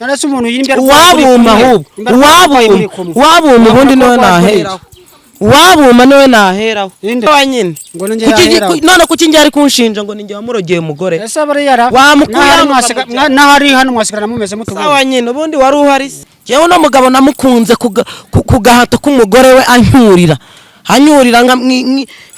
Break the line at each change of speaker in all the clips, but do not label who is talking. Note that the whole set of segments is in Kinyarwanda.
None se umuntu yimbye
Uwabuma ahubwo uwabuma, uwabuma ubundi niwe naheraho, uwabuma niwe naheraho.
Inde?
Wa nyine.
Ngo ninjye
Kuki
yaheraho.
None kuki njye ari kunshinja ngo ninjye wamurogeye umugore?
Ese buriya ra
Wamukuye
n'ahari
hano ukamujyana.
n'ahari hano mwasigarana mumeze mutubona.
Sawa nyine, ubundi wari uhari se? Jewe uno mugabo namukunze ku gahato k'umugore we, anyurira anyurira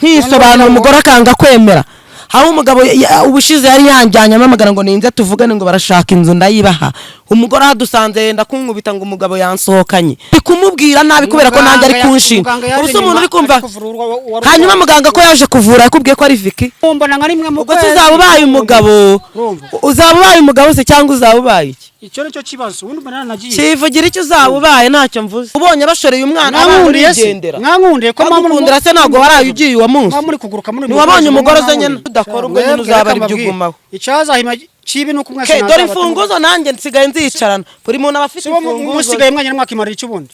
nkisobanura, umugore akanga kwemera. Hari umugabo ubushize yari yanjyanye amamagana ngo ninze tuvugane, ngo barashaka inzu ndayibaha. Umugore ahadusanze yenda kunkubita ngo umugabo yansohokanye. Ndi kumubwira nabi kubera ko nanjye ari kunshinja.
Muganga yaje
Ubu se umuntu
nyuma
uri kumva
ari kuvura
Hanyuma muganga ko yaje kuvura yakubwiye ko ari Vicky?
Mbona nka rimwe mu
Ubwo se
kwezi.
uzaba ubaye umugabo?
Urumva?
Uzaba ubaye umugabo se cyangwa uzaba ubaye iki?
Icyo nicyo kibazo, ubundi mbona nanagiye.
Kivugira icyo uzaba ubaye, ntacyo mvuze. Ubonye bashoreye umwana abana
Mwankundiye se?
urigendera.
Mwankundiye ko
Bagukundira se? Ntabwo waraye ugiye uwo munsi?
Muba muri kuguruka muri
Ntiwabonye umugore uzanye udakora, ubwo nyine uzaba ari byo ugumaho.
Icyazahima kibi nuko mwese
Ke, dore imfunguzo, nanjye nsigaye nzicarana, buri muntu aba afite
Si bo
imfunguzo.
musigaye mwanya mwakimarira icyo ubundi.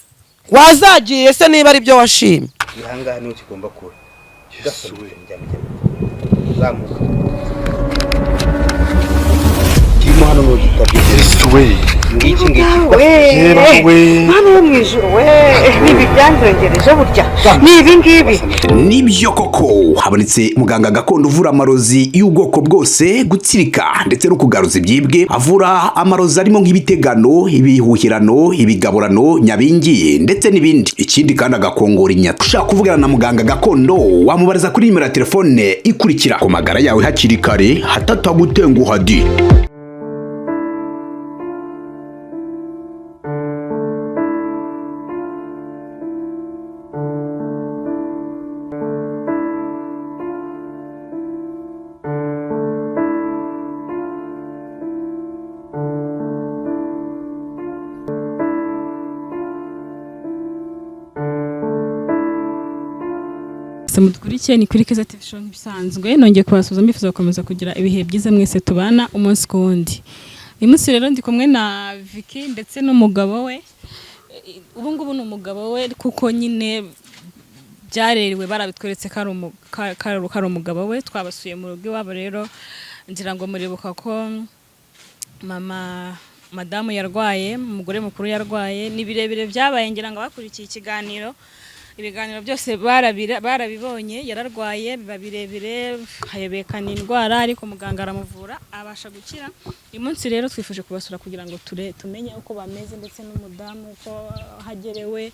Wazagiye se niba ari byo washimye?
Ihangaha niho kigomba kuba ugasubira uzamuka kirimo hano n'ugitabye.
Yesu we!
Ngiki ngiki.
Yeba we!
Hano yo mu ijuru we, ni ibi byanzongereje burya, ni ibi ngibi.
Nibyo koko, habonetse muganga gakondo uvura amarozi y'ubwoko bwose, gutsirika ndetse no kugaruza ibyibwe. Avura amarozi arimo nk'ibitegano, ibihuhirano, ibigaburano, nyabingi ndetse n'ibindi. Ikindi kandi agakongora inyata. Ushaka kuvugana na muganga gakondo wamubariza kuri nimero ya telefone ikurikira. Ku magara yawe hakiri kare hatatagutenguha di.
Mwese mudukurikiye, ni kuri Keza TV Show nk'ibisanzwe. Nongeye kubasuhuza, mbifuza gukomeza kugira ibihe byiza mwese tubana umunsi ku wundi. Uyu munsi rero ndi kumwe na Vicky ndetse n'umugabo we. Ubu ngubu ni umugabo we kuko nyine byarerewe, barabitweretse ko ari umugabo we. Twabasuye mu rugo iwabo rero, ngira ngo muribuka ko mama madamu yarwaye, umugore mukuru yarwaye, ni birebire byabaye. Ngira ngo abakurikiye ikiganiro, ibiganiro byose barabibonye. Yararwaye biba birebire, hayobekana indwara, ariko muganga aramuvura abasha gukira. Uyu munsi rero twifuje kubasura kugira ngo tumenye uko bameze ndetse n'umudamu uko hagerewe.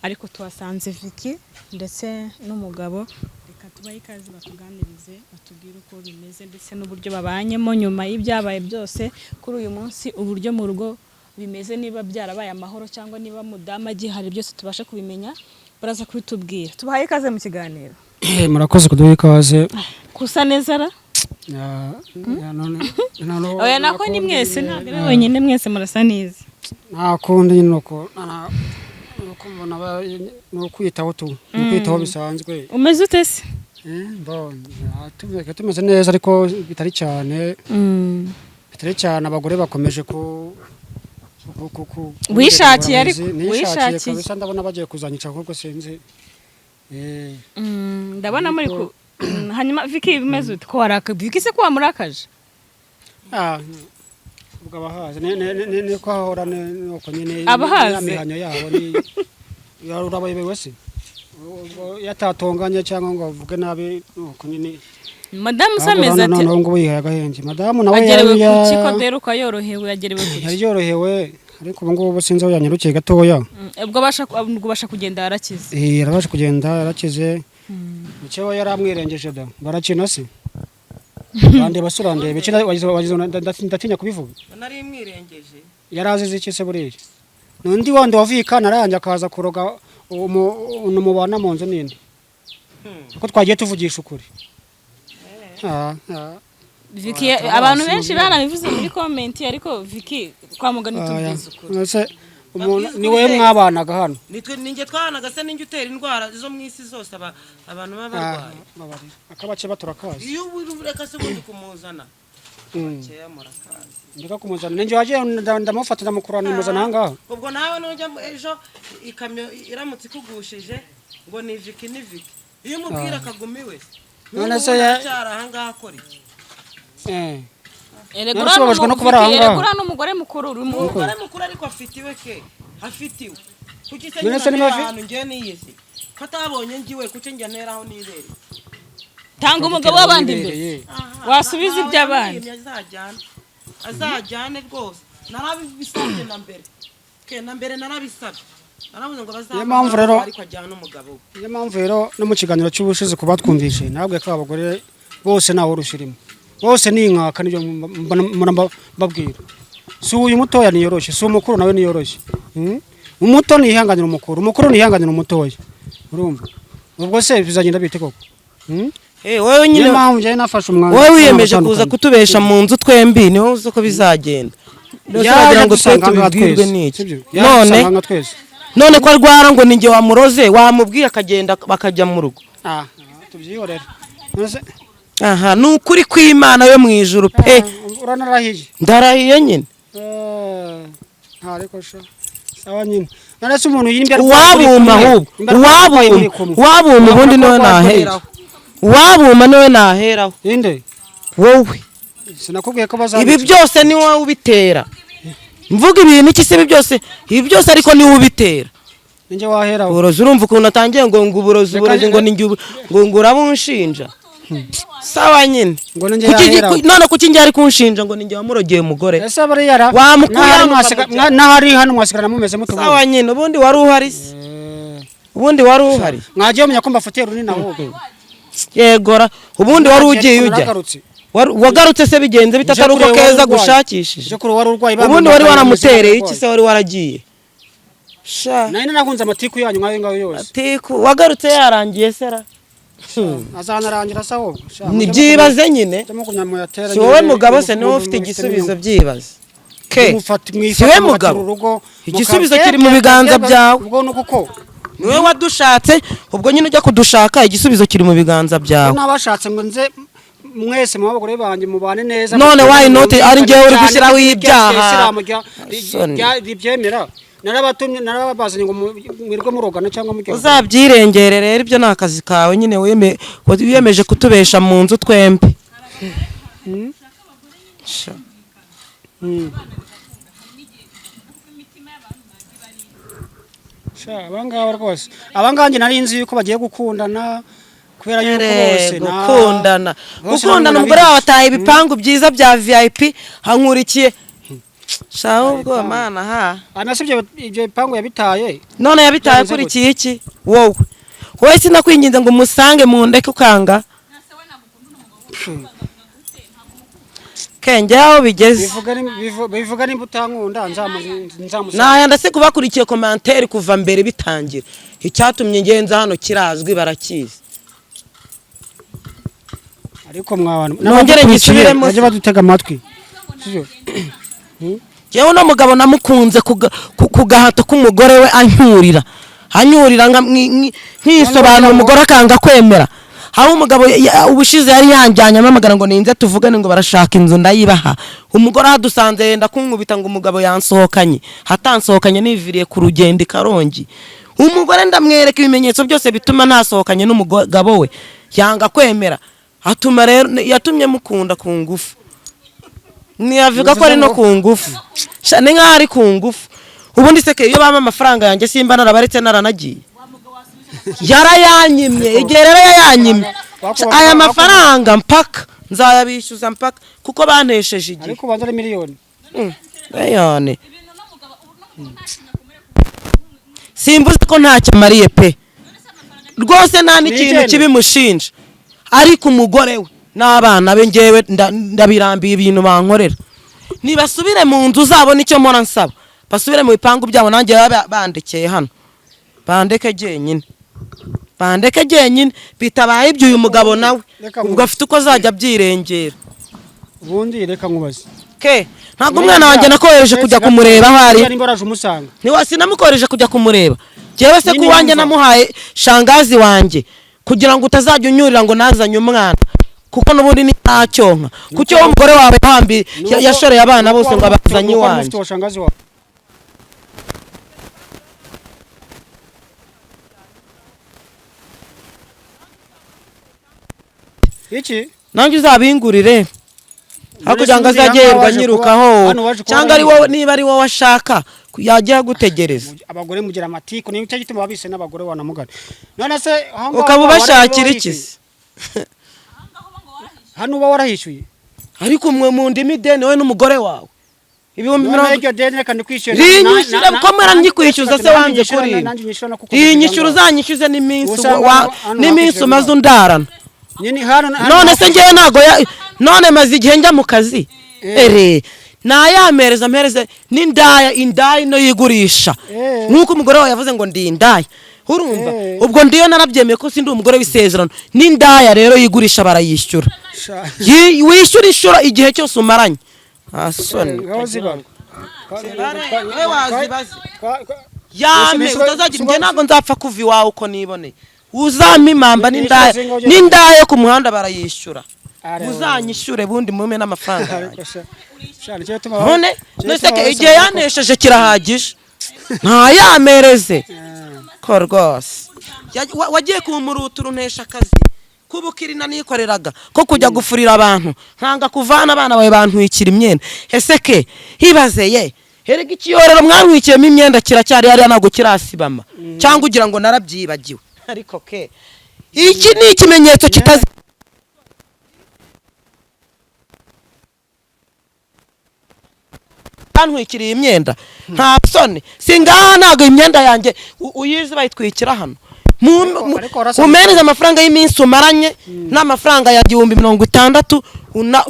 Ariko tuhasanze Vicky ndetse n'umugabo. Reka tubahe ikaze batuganirize, batubwire uko bimeze ndetse n'uburyo babanyemo nyuma y'ibyabaye byose kuri uyu munsi, uburyo mu rugo bimeze, niba byarabaye amahoro cyangwa niba mudamu agihari, byose tubashe kubimenya, baraza kubitubwira. Tubahaye ikaze mu kiganiro.
Murakoze kuduha ikaze.
Kusa neza ra.
Ya,
Oya, nako ni mwese, ntabwo ari wenyine, mwese murasa neza.
Nta kundi nyine, nuko mbona ni ukwitaho tu, ni ukwitaho bisanzwe.
Umeze ute se?
Mbonye tumeze neza ariko bitari cyane, bitari cyane. Abagore bakomeje
Wishakiye ariko,
Nishakiye.
wishakiye.
Kabisa, ndabona bagiye kuzanyica ahubwo sinzi.
Ndabona muri ku hanyuma Vicky, bimeze ute? Ko waraka Vicky se, ko wamurakaje?
Ah, ubwo abahaze niko ahora nuko nyine.
Abahaze?
Ya mihanyo yabo ni urabayobewe se? Ubwo yatatonganye cyangwa ngo avuge nabi nuko nyine.
Madamu se
Ahubwo
ameze ate?
noneho ngubu yihaye agahenge, madamu nawe
Agerewe
yari
ku kiko deruka yorohewe, agerewe ku
yari yorohewe, ariko ubu ngubu sinzi aho yanyarukiye gatoya.
Ubwo abasha kugenda, yarakize?
Arabasha kugenda, yarakize. Icyo yari amwirengeje da, barakina se, bandeba se, urandeba iki? Wagize ndatinya kubivuga.
Nari mwirengeje.
Yari azize iki se buriya? N'undi wundi wavuye i Kantarange akaza kuroga umuntu mubana mu nzu nini, kuko twagiye tuvugisha ukuri. Ah, ah.
Vicky, abantu benshi barabivuze muri comment, ariko Vicky kwa mugani tubwize ukuri.
Ese umuntu
Babwize
ni
ukuri
wowe
se.
mwabanaga hano?
Nitwe, ninjye twabanaga se? Ninjye utera indwara zo mu isi zose abantu baba
Ah,
barwaye?
babarira akabace baturakazi.
Iyo ureka se ubundi kumuzana, bakeya murakazi.
Ndeka kumuzana, ninjye wagiye ndamufata ndamukurana muzana ahangaha.
Ubwo nawe nujya ejo ikamyo iramutse ikugushije ngo ni Vicky, ni Vicky, iyo umubwira akaguma iwe.
None
N'ubu
se
aracyari ahangaha akora iki?
Erega
None se ubabajwe no kuba ari aho ngaho?
Erega uriya ni umugore mukuru uri mu
Umugore mukuru ariko afite iwe ke, afite iwe. Kuki se
None
nyine
se niba
antera ahantu ngewe niyizi ko atabonye ngiwe, kuki njye nteraho nibereye?
Tanga umugabo w'abandi imbere.
Yibereye.
Wasubiza iby'abandi.
Azajyane, azajyane rwose. Narabisabye na mbere ke, na mbere narabisabye, naravuze ngo
Niyo mpamvu rero-
ariko ajyane umugabo we.
Niyo mpamvu rero no mu kiganiro cy'ubushize ku batwumvise nabwe ko abagore bose ntawe urushirimo, bose ni inkaka. Nibyo mbona mbabwira. Si uyu mutoya niyoroshye, si umukuru nawe niyoroshye. Umuto nihanganira umukuru, umukuru nihanganira umutoya. Urumva ubwo se bizagenda bite koko?
Eh, wowe
Niyo
nyine
mpamvu njyewe nafashe umwanzuro
wowe wiyemeje
wo
kuza
gutandukana.
kutubesha mu nzu twembi, niho uzi uko bizagenda. Mbese
Yaje
wagira ngo twe
dusanga aha
tubibwirwe
twese,
n'iki?
sibyo? Yaje
None
dusanga aha twese.
None ko arwara ngo ninjye wamuroze, wamubwiye akagenda bakajya mu rugo.
Ah, tubyihorere. None se
Aha ni ukuri kw'Imana yo mu ijuru pe.
Uranarahiye?
Ndarahiye nyine.
Eh, nta ariko sha. Sawa nyine. None se umuntu yimbye
Uwabuma ahubwo, uwabuma, uwabuma ubundi niwe naheraho, uwabuma niwe naheraho.
Inde?
Wowe.
Sinakubwiye ko bazabica.
Ibi byose ni wowe ubitera. Mvuga ibintu iki se? Ibi byose, ibi byose ariko ni wowe ubitera.
Ninjye waheraho?
Uburozi, urumva ukuntu atangiye ngo uburozi,
Reka
uburozi, ngo ninjye ngo urabunshinja. Sawa nyine.
Ngo ninjye
Kuki
yaheraho.
None kuki njye ari kunshinja ngo ninjye wamurogeye umugore?
Ese bariya ra
Wamukuye
n'ahari
hano ukamujyana.
n'ahari hano mwasigarana mumeze mutubona.
Sawa nyine, ubundi wari uhari se? Ubundi wari uhari?
Mwagiye mumenya ko mbafatiye runini ahubwo.
Yegora, ubundi wari ugiye ujya
Naragarutse.
Wagarutse se bigenze bite
Nje
atari uko
kureba
keza
wari urwaye.
gushakishije?
Nje kureba wari urwaye.
Ubundi wari
bamuhamagaye
waramutereye
bameze
iki se wari waragiye sha?
Nari narakunze amatiku yanyu nk'ayo ngayo yose.
Atiku wagarutse yarangiye sera.
Azanarangira se ahubwo? Sha,
Ni byibaze nyine.
mujye mugumya muyatera
Si wowe
nyine,
mugabo se? Niwe ufite
mufite
igisubizo,
inyungu.
byibaze ke.
Mwifata
Si we
mugatira
mugabo.
urugo,
Igisubizo kiri mu biganza byawe.
Ubwo ni uko
Niwe wadushatse, ubwo nyine ujya kudushaka, igisubizo kiri mu biganza byawe.
N'abashatse ngo nze mwese mu bagore banjye mubane neza.
None why not ari njyewe uri gushyiraho ibyaha?
Isilamu
Soni.
ribyemera. Narabatumye, narababazanye ngo mwirwe murogana cyangwa mujye
Uzabyirengere rero, ibyo ni akazi kawe nyine. Wiyemeje kutubesha mu nzu twembi. Sha.
Sha, abangaba rwose, abangaba njye nari nzi yuko bagiye gukundana kubera yuko bose
Gukundana,
bose
gukundana,
nabona
umugore wawe
bigisha.
ataha ibipangu byiza bya VIP hankurikiye sha, ubwo mana ha.
Hanyuma se ibyo bipangu yabitaye?
None yabitaye
Byagenze
akurikiye iki? Wowe, wowe sinakwinginze ngo umusange mu ndeke ukanga kenge aho bigeze.
Bivuga nimba utankunda nzamusange.
Naya ndase kubakurikiye commentaire kuva mbere bitangira, icyatumye ngenza hano kirazwi, barakizi.
Ariko mwabantu
Nongere ngisubiremo se.
bajye badutega amatwi, sibyo?
Jewe uno mugabo namukunze ku gahato k'umugore we ancyurira, anyurira nkisobanura, umugore akanga kwemera. Aho umugabo ubushize yari yanjyanye ampamagara ngo ninze tuvugane, ngo barashaka inzu ndayibaha. Umugore ahadusanze yenda kunkubita ngo umugabo yansohokanye, atansohokanye niviriye ku rugendo i Karongi. Umugore ndamwereka ibimenyetso byose bituma ntasohokanye n'umugabo we, yanga kwemera. Atuma rero yatumye mukunda ku ngufu, ntiyavuga ko ari no ku ngufu. Sha, ni nk'aho ari ku ngufu. Ubundi se ke iyo bampa amafaranga yanjye simba narabaretse naranagiye? Yarayanyimye. Igihe rero yayanyimye, sha, aya mafaranga mpaka nzayabishyuza mpaka, kuko bantesheje igihe.
Ariko ubanza ari miliyoni.
Miliyoni simvuze ko ntacyo amariye pe, rwose nta n'ikintu
Nigende.
kibimushinja, ariko umugore we n'abana be ngewe ndabirambiye ibintu bankorera. Nibasubire mu nzu zabo, nicyo mpora nsaba, basubire mu bipangu byabo, nanjye babe bandekeye hano, bandeke jyenyine, bandeke jyenyine. Bitabaye ibyo uyu mugabo nawe
Reka
ubwo afite uko azajya abyirengera.
Ubundi reka nkubaze.
Ke, ntabwo umwana wanjye nakohereje kujya kumureba aho ari.
Nimba waraje umusanga.
Ntiwa sinamukoresha kujya kumureba njyewe se?
Nyine
Ku wanjye
yumva.
namuhaye shangazi wanjye kugira ngo utazajya unyurira ngo nazanye umwana, kuko n'ubundi ni ntacyonka. Kuki wowe umugore wawe yahambi yashoreye abana bose ngo abazanye
Nuko wari
iwanjye?
ufite uwo shangazi wawe. Iki?
Nanjye uzabingurire. Aho kugira ngo azajye yirirwa anyirukaho, cyangwa ari wowe, niba ari wowe ashaka yajya agutegereza.
Abagore mugira amatiku, niyo cyo gituma babise n'abagore wanamugana. None se aho ngaho
Ukaba
uba
ubashakira
warahishyuye?
iki se?
Hano uba warahishyuye.
Ariko mwe mu ndimi ideni, wowe n'umugore wawe, ibihumbi
None
mirongo
iryo deni reka ndikwishyure.
Rinyishyura ko muranyikwishyuza se, wanze kurimpa.
Nanjye nyishyura no kuko
Rinyishyura, uzanyishyuze n'iminsi
Usanga hano
n'iminsi
hakwishyura.
umaze undarana.
Nyine hano
None se ngewe ntago none maze igihe njya mu kazi ere nayamereza mpereze n'indaya, indaya ino yigurisha. Nk'uko umugore wawe yavuze ngo ndi indaya, urumva? Ubwo ndiyo narabyemeye ko sindi umugore w'isezerano. N'indaya rero yigurisha barayishyura. Wishyura inshuro igihe cyose umaranye, nta soni.
Ngaho zibarwa.
We wazibaze. Yame utazagira, njye ntabwo nzapfa kuva iwawe uko niboneye. Uzampa impamba n'indaya, n'indaya yo ku muhanda barayishyura. Muzanyishyure bundi mume n'amafaranga yanjye. None none se igihe yanesheje kirahagije, ntayamereze ko rwose. Wagiye kumurutura untesha akazi k'ubukirina nikoreraga, ko kujya gufurira abantu, nkanga kuvana abana bawe bantwikira imyenda. Ese ke hibaze ye, erega ikiyorero mwantwikiyemo imyenda kiracyari hariya, ntabwo kirasibama, cyangwa ugira ngo narabyibagiwe? Ariko ke iki ni ikimenyetso kitazi. Bantwikiriye imyenda, nta soni? Singaha ntabwo imyenda yanjye uyizi bayitwikira hano.
Ariko warasabye-
Umereze amafaranga y'iminsi umaranye n'amafaranga ya 60,000 una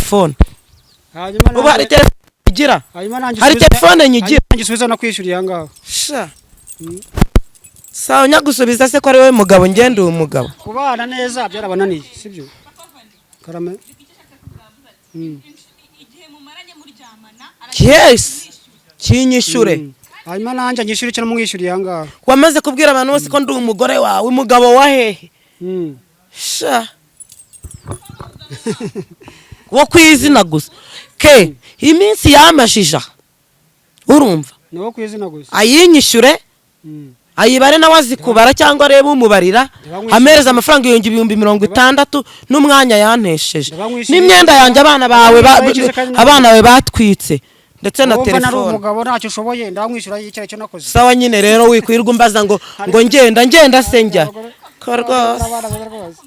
phone.
Hanyuma
Ubu hari telefone igira
hanyuma nanjye
hari telefone nyigira.
Hanyuma nanjye usubiza no kwishyura aha ngaho.
Sha, sawa, nyagusubiza se ko ari wowe mugabo, ngende uwo mugabo.
Kubana neza byarabananiye, sibyo karame?
Igihe mumaranye muryamana.
Yes, kinyishure.
Hanyuma nanjye nyishyura icyo namwishyuriye aha ngaho.
Wamaze kubwira abantu bose ko ndi umugore wawe, umugabo wa hehe? Sha, wo ku izina gusa ke iminsi yamashija, urumva?
Ni wo ku izina gusa.
Ayinyishyure. Ayibare nawe azi kubara, cyangwa arebe umubarira.
Ndabamwishyura.
Amereza amafaranga 60,000 n'umwanya yantesheje
Ndabamwishyura.
n'imyenda yanjye abana bawe
Ndabamwishyura kandi
abana bawe batwitse, ndetse na
Wumva nari
telefone.
umugabo ntacyo ushoboye, ndamwishyura icyo icyo nakoze.
Sawa nyine rero, wikwirwa umbaza ngo ngenda ngenda se njya ko rwose.
Abana rwose.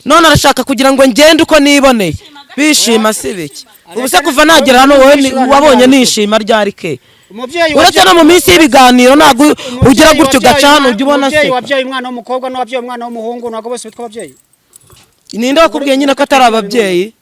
None arashaka kugira ngo ngende uko niboneye, bishima si biki? Ubu se kuva nagera hano wowe wabonye nishima ryari ke?
Umubyeyi
Uretse no mu minsi y'ibiganiro ntabwo ugira
Umubyeyi
gutyo
wabyaye
ugaca hano ujya ubona
umubyeyi
se.
Wabyaye umwana w'umukobwa n'uwabyaye umwana w'umuhungu ntabwo bose bitwa ababyeyi.
Ninde wakubwiye nyine ko atari ababyeyi?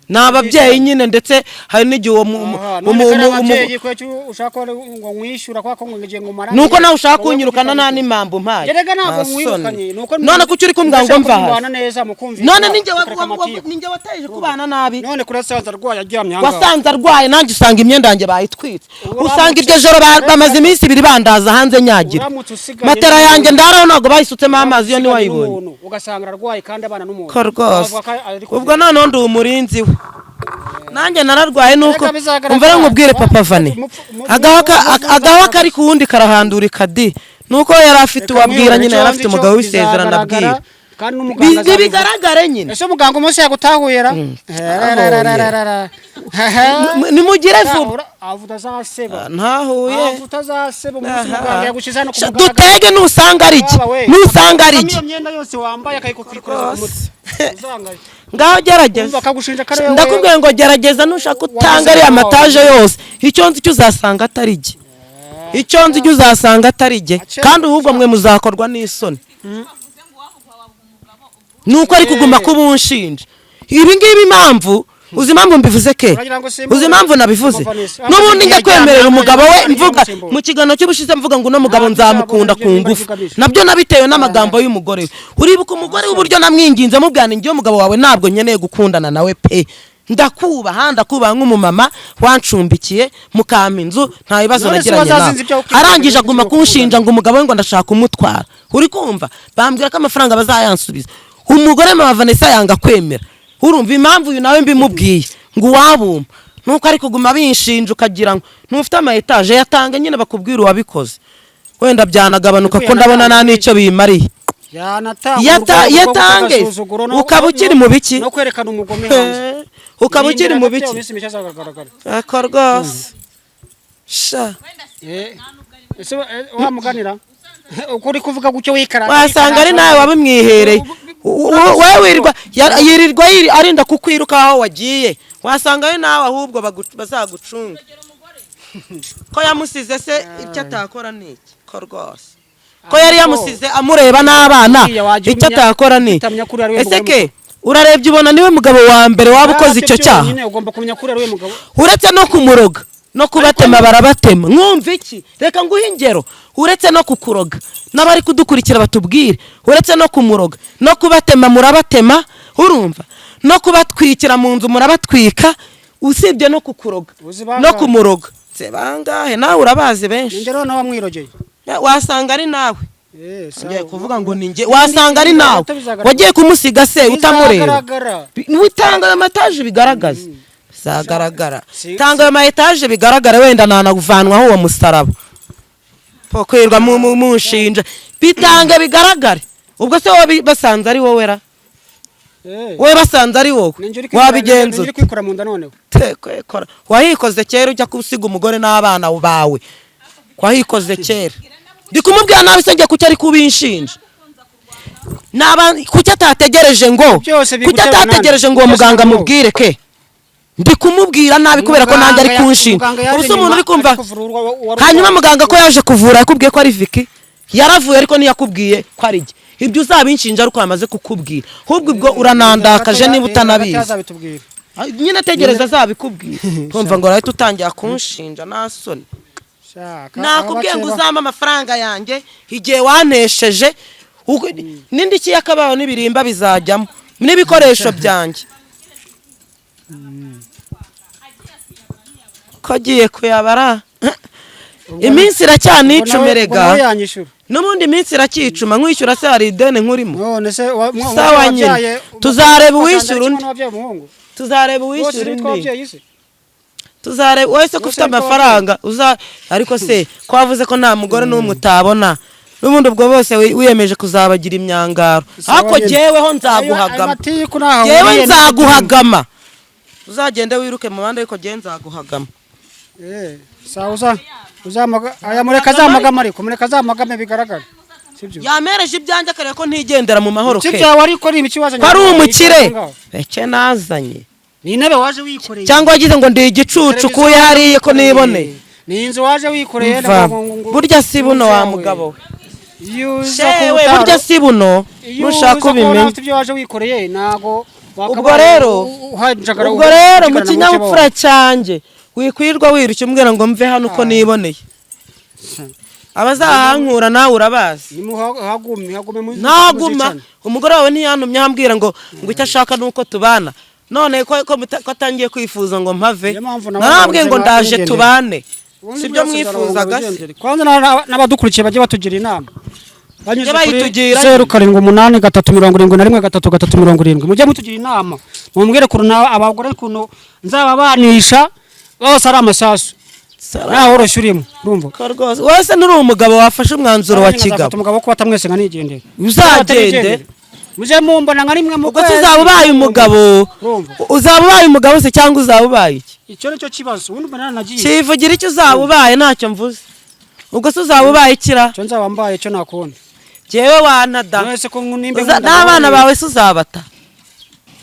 Ni ababyeyi nyine, ndetse hari n'igihe uwo
Aha, none ko ari ababyeyi, ko icyo ushaka ko ngo mwishyura kwa ko ngo ngiye ngo marane.
Nuko nawe ushaka kunyirukana nta n'impamvu mpaye.
Erega ntabwo
Nta soni.
mwirukanye, nuko
None kuki uri kumbwira ngo mva hasi?
Mubana neza mukumvikana.
None ninjye
mukareka amatiku.
Ninjye wataje kubana nabi?
None kuri saza arwaye aryamye aha ngaha.
Wasanze arwaye, nanjye usanga imyenda yanjye bayitwitse.
Uramutse-
Usanga iryo joro bamaze iminsi 2 bandaza hanze nyagira.
Uramutse usigaye
Matera yanjye ndaraho ntabwo bayisutsemo amazi, iyo
usigaye
ntiwayibonye.
n'umuntu, ugasanga ararwaye kandi abana n'umuntu.
Ko rwose.
Bavuga ko ari
Ubwo noneho ndi umurinzi we, nanjye nararwaye nuko.
Erega bizagaragara.
Umva rero nkubwire papa Vane, agawa kari ku wundi karahandurika di. Nuko yari afite
Reka
uwabwira
mwihorere,
nyine, yari
icyo
afite
nzi cyo
umugabo w'isezerano
bizagaragara,
abwira.
kandi n'umuganga azabivuga.
Bigaragare nyine.
Ese umuganga umunsi yagutahuyera?
Nimugire vuba.
Avuga utazaseba.
Ntahuye.
Avuga utazaseba umunsi muganga yagushyize hano ku
Sha,
mugaragaro.
dutege nusanga ari iki.
Waba we,
Nusanga ari
akamo
iki.
iyo myenda yose wambaye akayikwikoreza ku mutwe. Uzangaye.
Ngaho gerageza.
Umva akagushinja ko ari wowe-
Ndakubwiye ngo gerageza, nushaka utanga ariya mataje yose, icyo nzi cyo uzasanga atari jye. Icyo nzi cyo uzasanga atari jye, kandi ahubwo mwe muzakorwa n'isoni. Nuko ari kuguma kubunshinja ibi ngibi. Impamvu, uzi impamvu mbivuze ke?
Uragira ngo simbure?
Uzi impamvu nabivuze?
Vanessa,
N'ubundi njya kwemerera umugabo we, mvuga
Simbura.
mu kiganiro cy'ubushize mvuga ngo uno mugabo
Ntabwo
nzamukunda
uzabona
ku
ibyo
ngufu.
ugamije.
Nabyo nabitewe n'amagambo y'umugore we. Uribuka umugore w'uburyo namwinginze mubwira nti ngewe umugabo wawe ntabwo nkeneye gukundana nawe pe, ndakubaha, ndakubaha nk'umumama wancumbikiye mukampa inzu, nta bibazo
None se
nagiranye nawe.
wazazinze ibyo ukwiye
Arangije
kugira
aguma
ngo
kunshinja ngo umugabo we ngo ndashaka kumutwara. Uri kumva bambwira ko amafaranga bazayansubiza, umugore mama Vanessa yanga kwemera. Urumva impamvu uyu nawe mbimubwiye ngo uwabumpa nuko ari kuguma binshinja, ukagira ngo ntufite ama etaje yatanga nyine bakubwira uwabikoze. Wenda byanagabanuka ko ndabona nta n'icyo bimariye.
Yanatanga
Yatange ukaba ukiri mu biki?
No kwerekana umugome hanze.
Ukaba ukiri mu biki?
Iminsi mishya azagaragara.
Ako rwose sha.
Ese wamuganira uko uri kuvuga gutyo wikara?
Wasanga ari nawe wabimwihereye. Wowe wirirwa yirirwa arinda kukwiruka aho wagiye, wasanga ari nawe ahubwo bazagucunga ko yamusize se icyo atakora ni iki ko rwose ko yari yamusize amureba n'abana, icyo atakora ni iki? Ese ke urarebye ubona niwe mugabo wa mbere waba ukoze icyo cyaha?
Ugomba kumenya ko ari we mugabo.
Uretse no kumuroga no kubatema barabatema. Mwumva iki? Reka nguhe ingero. Uretse no kukuroga n'abari kudukurikira batubwire, uretse no kumuroga no kubatema murabatema, urumva, no kubatwikira mu nzu murabatwika, usibye no kukuroga no kumuroga. Se bangahe nawe urabazi benshi.
Ingero nawe wamwirogeye.
Wasanga ari nawe. Ngiye kuvuga ngo ni nge, wasanga ari nawe wagiye kumusiga se utamureba. Utanga amataje bigaragaza. Zagaragara. Tanga ayo ma etage bigaragara, wenda nanaguvanwaho uwo musaraba. Pokwirwa mu mushinja bitanga bigaragare. Ubwo se wowe basanze ari wowe ra? Wowe basanze ari wowe wabigenza
uri kwikora mu nda noneho.
Kwikora wahikoze kera ujya kusiga umugore n'abana bawe, wahikoze kera. Ndi kumubwira nabi se ngiye kuki ari kubinshinja? Naba kuki atategereje ngo kuki atategereje ngo uwo muganga amubwire ke? Ndi kumubwira nabi kubera ko nanjye ari kunshinja. Ubu se umuntu uri kumva hanyuma muganga ko yaje kuvura yakubwiye ko ari Vicky, yaravuye ariko ntiyakubwiye ko ari jye. Ibyo uzabinshinja ariko yamaze kukubwira, ahubwo ubwo uranandakaje niba utanabizi. Nyine tegereza azabikubwira. Kumva ngo urahita utangira kunshinja nta soni. Nakubwiye ngo uzampe amafaranga yanjye igihe wantesheje, n'indi kiyakabaho n'ibirimba bizajyamo n'ibikoresho byanjye. Ko agiye kuyabara iminsi iracyanicuma n'ubundi iminsi iracyicuma nkwishyura se hari ideni nkurimo. Sawa nyine tuzareba uwishyura undi, tuzareba uwishyura undi, tuzareba wese ko ufite amafaranga uza. Ariko se ko wavuze ko nta mugore n'umwe utabona, n'ubundi ubwo bose wiyemeje kuzabagira imyangaro. Ariko jyeweho nzaguhagama, jyewe nzaguhagama, uzagende wiruke mu bandi ariko jyewe nzaguhagama.
Aya mureka azamagama, ariko mureka azamagame bigaragara.
Yamereje ibyanjye akareba ko ntigendera mu mahoro ke.
Ko
ari umukire eke nazanye
ni intebe waje wikoreye,
cyangwa wagize ngo ndi igicucu kuye hariye ko niboneye.
Ni inzu waje wikoreye.
Burya si buno wa mugabo we. Shewe burya si buno nushaka ubimenya.
Ibyo waje wikoreye ntago.
Ubwo rero mu kinyabupfura cyanjye wikwirwa wirushya umbwira ngo mve hano uko niboneye. Abazahankura nawe urabazi. Ntaguma umugore wawe ntiyantumye ambwira ngo icyo ashaka nuko tubana. None ko atangiye kwifuza ngo mpave, narambwiye ngo ndaje tubane, sibyo mwifuzaga se?
Kwanza n'abadukurikiye bajye batugira inama banyuze kuri 0 7 8 3 71 3 3 70. Mujye mutugira inama mumbwire kuntu abagore kuntu nzababanisha bose ari amasasu nawe woroshye urimo urumva
ko rwose wese nturi umugabo wafashe umwanzuro wa kigabo.
Umugabo ko batamwese nka nigendere,
uzagende
muje mumbona nka rimwe mu
kwezi. Ubwo uzaba ubaye umugabo, uzaba ubaye umugabo se cyangwa uzaba ubaye iki?
Icyo nicyo kibazo. Ubundi mbona nagiye
kivugira icyo uzaba ubaye ntacyo mvuze. Ubwo se uzaba ubaye ikira?
Cyo nzaba mbaye cyo nakubona.
Jewe wantada n'abana bawe se uzabata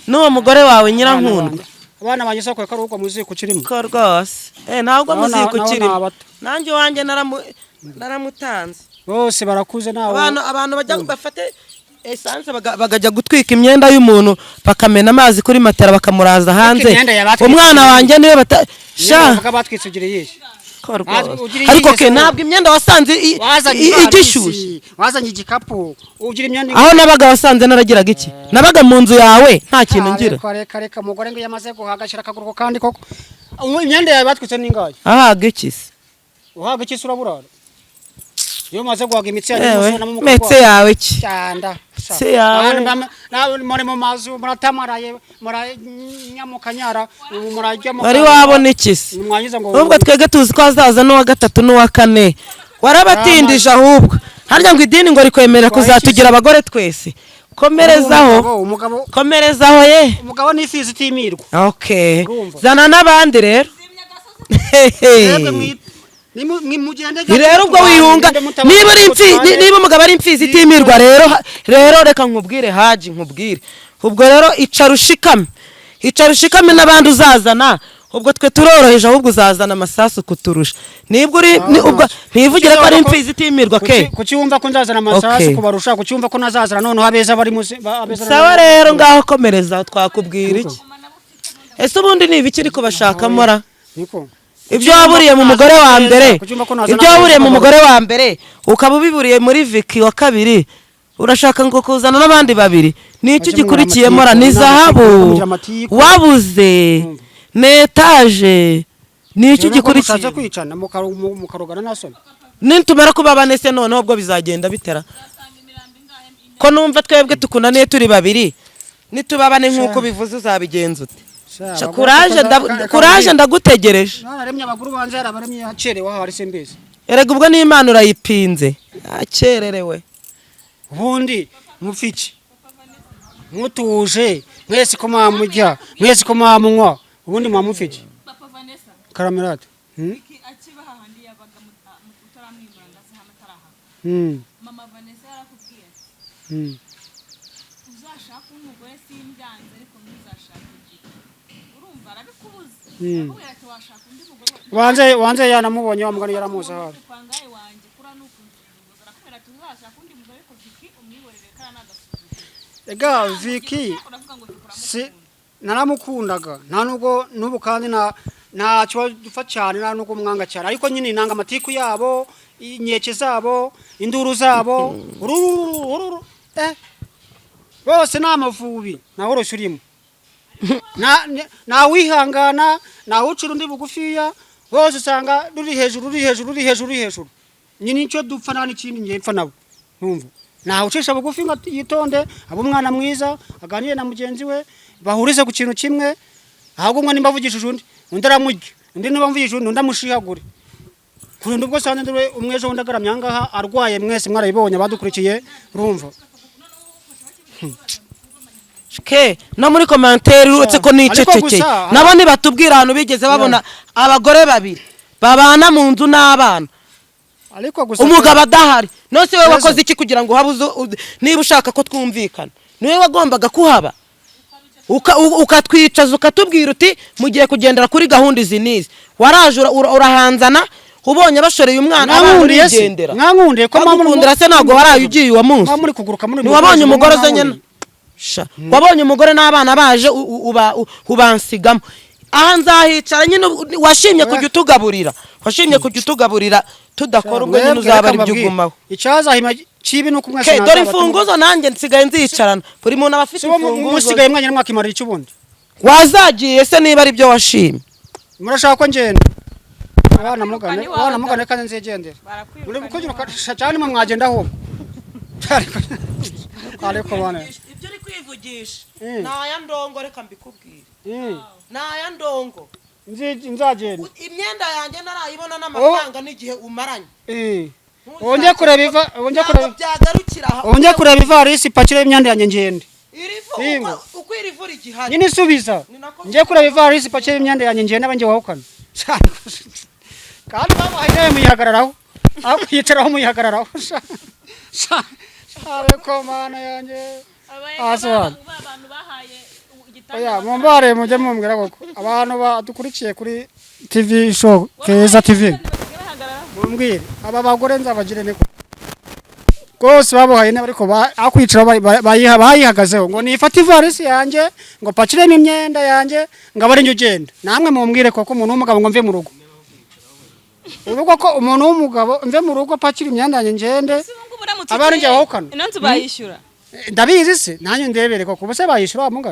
n'uwo mugore wawe nyirankundwa.
Abana banjye soko ko ari muziko kirimo
ko rwose ntabwo muziko kirimo. Nanjye wanjye naramutanze
bose barakuze nawe.
Abantu bajya bafate esanse bagajya gutwika imyenda y'umuntu bakamena amazi kuri matera bakamuraza hanze. Umwana wanjye niwe bata sha ariko ke ntabwo imyenda wasanze igishyushye,
wazanye igikapu ugira imyenda.
Aho nabaga wasanze naragiraga iki? Nabaga mu nzu yawe nta kintu ngira.
Reka reka umugore ngo yamaze guhaga ashira akaguru kandi koko imyenda yawe batwitse n'ingaye.
Ahaga iki se?
Uhaga iki se uraburara? Iyo umaze guhaga imitsi yawe
metse yawe iki?
Cyanda.
Se yawe.
Nawe muri mu mazu muratamaraye muranyamukanyara murajya mu
wari wabona iki se? Ubwo twege tuzi ko hazaza n'uwa gatatu n'uwa kane. Warabatindije ahubwo. Harya ngo idini ngo rikwemerera kuzatugira abagore twese. Komerezaho.
Umugabo
Komerezaho ye.
Umugabo ni ifizi itimirwa.
Okay.
Urumva.
Zana n'abandi rero.
Mwebwe mugende
Ni rero ubwo wihunga niba uri niba umugabo ari imfizi itimirwa rero rero reka nkubwire, Haji, nkubwire ubwo rero icara ushikame, icara ushikame n'abandi uzazana. Ubwo twe turoroheje, ahubwo uzazana amasasu kuturusha nibwo uri ubwo ntivugire ko ari imfizi itimirwa ke.
Kuki wumva ko nzazana amasasu
Okay.
kubarusha? Kuki wumva ko nazazana noneho abeza bari muzi abeza?
Sawa rero, ngaho komereza. Twakubwira iki ese ubundi? Ni ibiki uri kubashakamo ra?
Niko.
Ibyo waburiye mu mugore wa mbere,
Kuki ko nazana
ibyo waburiye mu
abeza?
mugore wa mbere ukaba ubiburiye muri Viki wa kabiri, urashaka ngo kuzana n'abandi babiri? Ni icyo
Bajye
gikurikiyemo
mugira
ra? Ni
amatiku,
zahabu
mugira amatiku.
wabuze, ni etaje, ni icyo
Rero ubwo mushatse
gikurikiye?
kwicana mukarogana na soni.
Nitumara kuba bane se noneho ubwo bizagenda bitera ko numva twebwe tukunaniye turi babiri? Nituba bane nk'uko bivuze uzabigenza ute?
Sha,
Sha,
abagore
kuraje. Kuraje, ndagutegereje.
Nararemye abagore banze, yarabaremye yacerewe aho ari simbizi.
Erega ubwo n'Imana urayipinze, akererewe.
Ubundi mufiki mutuje mwese ko mwamujya, mwese ko mwamunywa, ubundi mwamufiki.
Papa Vanessa.
Karamerate.
Iki akiba hahandi yabaga utaramwimura ngo aze hano atarahava. Mama Vanessa yarakubwiye ati uzashake umugore simbyanze, ariko ntuzashake ebyiri. Urumva arabikubuza. Arakubwira ati washaka undi mugore.
Wanze wanze yanamubonye wa mugani, yaramuzi ahari.
Kwangaye wanjye kura nukunsuzuguza. Arakubwira ati uzashake undi mugore, ariko Viki umwihorere, kara n'agasuzuguro.
Ega Viki
Uravuga ngo Viki
si naramukundaga, nta nubwo n'ubu kandi ntacyo dupfa cyane, nta nubwo mwanga cyane, ariko nyine nanga amatiku yabo, inkeke zabo, induru zabo, ururu bose ni amavubi, ntawe urushya urimo, ntawihangana, ntawucira undi bugufiya, bose usanga ruri hejuru, ruri hejuru, ruri hejuru, ruri hejuru. Nyine nicyo dupfa, nta n'ikindi ngiye mpfa nabo. Ntumva ntawe ucisha bugufi ngo yitonde, abe umwana mwiza, aganire na mugenzi we, bahurize ku kintu kimwe. Ahubwo umwe nimba avugishije undi, undi aramurya, undi niba amvugishije undi, undi amushihagure. Kurinda ubwo sanze ndure umwe ejo bundi agaramye aha ngaha arwaye, mwese mwarabibonye abadukurikiye, urumva.
Ke no muri commentaire uretse ko
Ariko
nicecekeye
gusa-
nabo ntibatubwira ahantu bigeze babona abagore babiri babana mu nzu n'abana
ariko gusa
umugabo adahari. None wowe
Neza.
wakoze iki kugira ngo uhabe niba ushaka ko twumvikana, niwe wagombaga kuhaba, ukatwicaza ukatubwira uti mugiye kugendera kuri gahunda izi n'izi. Waraje urahanzana, ubonye bashoreye umwana, abana
Mwankundiye se?
urigendera.
Mwankundiye ko
Bagukundira se ntabwo waraye ugiye uwo munsi?
Muba muri kuguruka muri
Ntiwabonye umugore uzanye
mwankundiye.
Sha, wabonye umugore n'abana baje ubansigamo aha nzahicara nyine. Washimye kujya utugaburira, washimye kujya utugaburira tudakora, ubwo nyine
Mwebwe
uzaba
reka
ari byo
mbabwire.
ugumaho.
Icyazahima kibi nuko mwese
Ke, dore
nazabatumiza.
imfunguzo nanjye nsigaye nzicarana, buri muntu aba afite
Si bo
imfunguzo.
musigaye mwanya mwakimarira icyo ubundi?
Wazagiye se niba ari byo washimye?
Murashaka ko ngenda? Abana mugane,
iwawe
abana
da.
mugane kandi nzigendera.
Barakwirukana
Muri
iwawe.
kugira cyane mwe mwagenda ahubwo. Ariko bane.
Ibyo uri kwivugisha
ni
aya ndongo, reka mbikubwire, ni aya ndongo.
Nzagenda.
Imyenda yanjye ntarayibona n'amafaranga n'igihe umaranye.
Wongeye kureba iva, wongeye kureba.
Byagarukira aha.
Wongeye kureba ivarisi ipakire imyenda yanjye ngende.
Irivu
Yego.
uko iri vu rigihari.
Nyine isubiza.
Ni nako.
Ngiye kureba ivarisi ipakire imyenda yanjye ngende abanjye wahukana. Kandi babahaye intebe muyihagararaho. Aho kuyicaraho muyihagararaho. Ariko mana yanjye. Hasi hano.
Abantu bahaye igitanda.
Oya, mumbare mujye mumbwira koko. Abantu badukurikiye kuri TV show Keza TV. Mumbwire aba bagore nzabagire niko. Rwose babuhaye intebe ariko aho kwicara bayihagazeho ngo nifate ivarisi yanjye ngo pakiremo imyenda yanjye ngo abe ari njye ugenda. Namwe mumbwire koko, umuntu w'umugabo ngo mve mu rugo. Urugo ko umuntu w'umugabo mve mu rugo pakire imyenda yanjye ngende.
Ubu ngubu uramutse
Abari njye
ugiye,
wahukana.
ino nzu bayishyura.
Ndabizi se nanjye ndebere koko, ubuse bayishyura wa mugabo?